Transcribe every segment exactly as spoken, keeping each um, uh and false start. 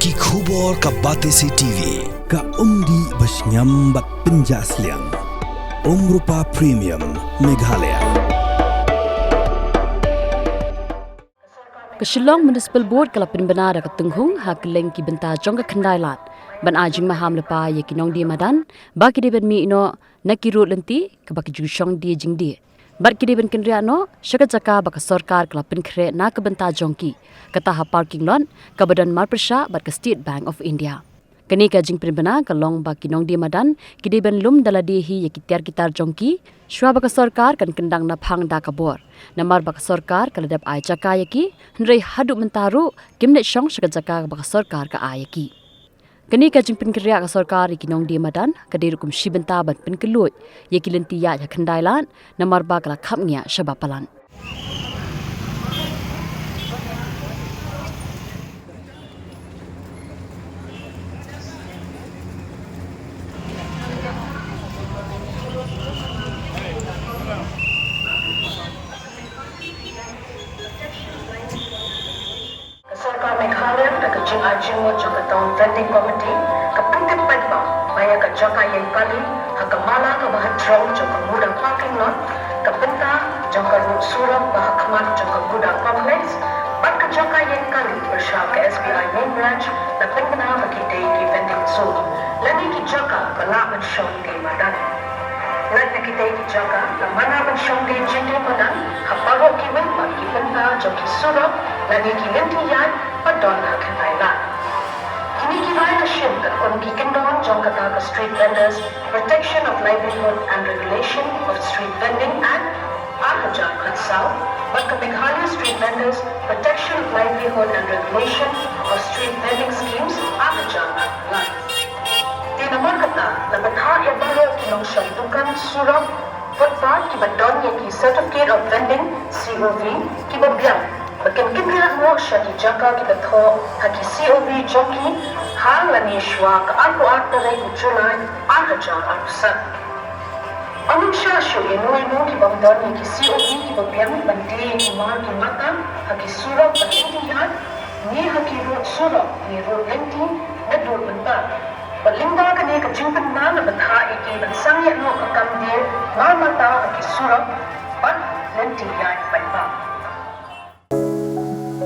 Ki khubor ka Batesi T V, ka umdih bashngiam bad pynjah sliang. Umrupa Premium, Meghalaya. Ka Shillong Municipal Board ka la pynbna da ka tynghung ha kylleng ki bynta jong ka khyndai lad ban ai jingmaham lypa ïa ki nongdie madan ba ki dei ban mih noh na ki rud lynti kaba ki ju shong die jingdie. Bad ki dei ban kynriah noh sha ka jaka ba ka sorkar ka la pynkhreh na ka bynta jong ki, kata ha parking lot kaba don marpyrshah bad ka State Bank of India. Kane ka jingpynbna ka long ba ki nongdie madan ki dei ban lum da lade hi ïa ki tiar ki tar jong ki, shuwa ba ka sorkar kan kyndang naphang da ka bor. Namar ba ka sorkar ka la dep ai jaka ïa ki, hynrei haduh mynta ruh kim leit shong sha ka jaka ba ka sorkar ka ai ïa ki. Kane ka jingpynkynriah ka sorkar ïa ki nongdie madan ka dei ruh kum shi bynta ban pynkylluid ïa ki lynti ïaid ha khyndai lad, namar ba ka la khapngiah shaba palat. Ka sorkar Meghalaya da ka jingai jingmut jong ka Town Vending Committee ka pyntip paidbah ba ïa ka jaka ïeng kali ha ka mala kaba ha jrong jong ka Muda parking lot, ka bynta jong ka rud surok ba ha khmat jong ka Muda complex, bad ka jaka ïeng kali pyrshah ka S B I main branch la pynbna ba ki dei ki vending zone lane ki jaka ba lah ban shong die madan. Lait na kitei ki jaka la mana ban shong die jingdie madan ha baroh kiwei pat ki bynta jong ki surok lane ki lynti ïaid ba don ha khyndai lad. Kine ki rai la shim katkum ki kyndon jong kata ka Street Vendors Protection of Livelihood and Regulation of Street Vending Act ar hajar khatsaw bad ka Meghalaya Street Vendors Protection of Livelihood and Regulation of Street Vending Schemes ar hajar arphew lai. Te namar kata la bthah ïa baroh ki nongshong dukan surok, footpath kiba don ïa ki Certificate of Vending, C O V, kiba biang ba kin kynriah noh sha ki jaka kiba thoh ha ki C O V jong ki ha lane shuwa ka arphew ar tarik u July ar hajar arphew san. Ym shah shuh ïa no ïa no kibym don ïa ki C O V kiba biang ban die ïa ki mar ki mata ha ki surok ba lynti ïaid, ne ha ki rud surok ne rud lynti naduh mynta. Bad lyngba kane ka jingpynbna la bthah ïa ki ban sangeh noh ka kam die mar mata ha ki surok bad lynti ïaid paidbah.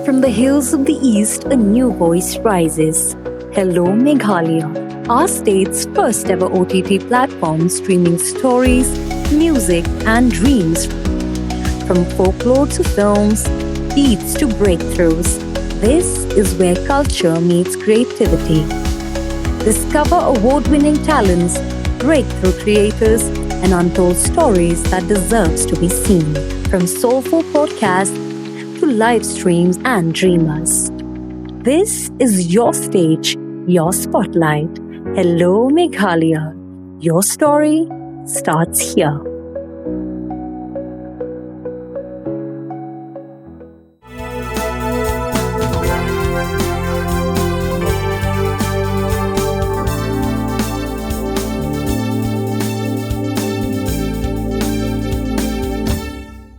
From the hills of the East, a new voice rises. Hello, Meghalaya, our state's first ever O T T platform, streaming stories, music, and dreams. From folklore to films, beats to breakthroughs, this is where culture meets creativity. Discover award winning talents, breakthrough creators, and untold stories that deserves to be seen. From soulful podcasts to live streams and dreamers. This is your stage, your spotlight. Hello, Meghalaya. Your story starts here.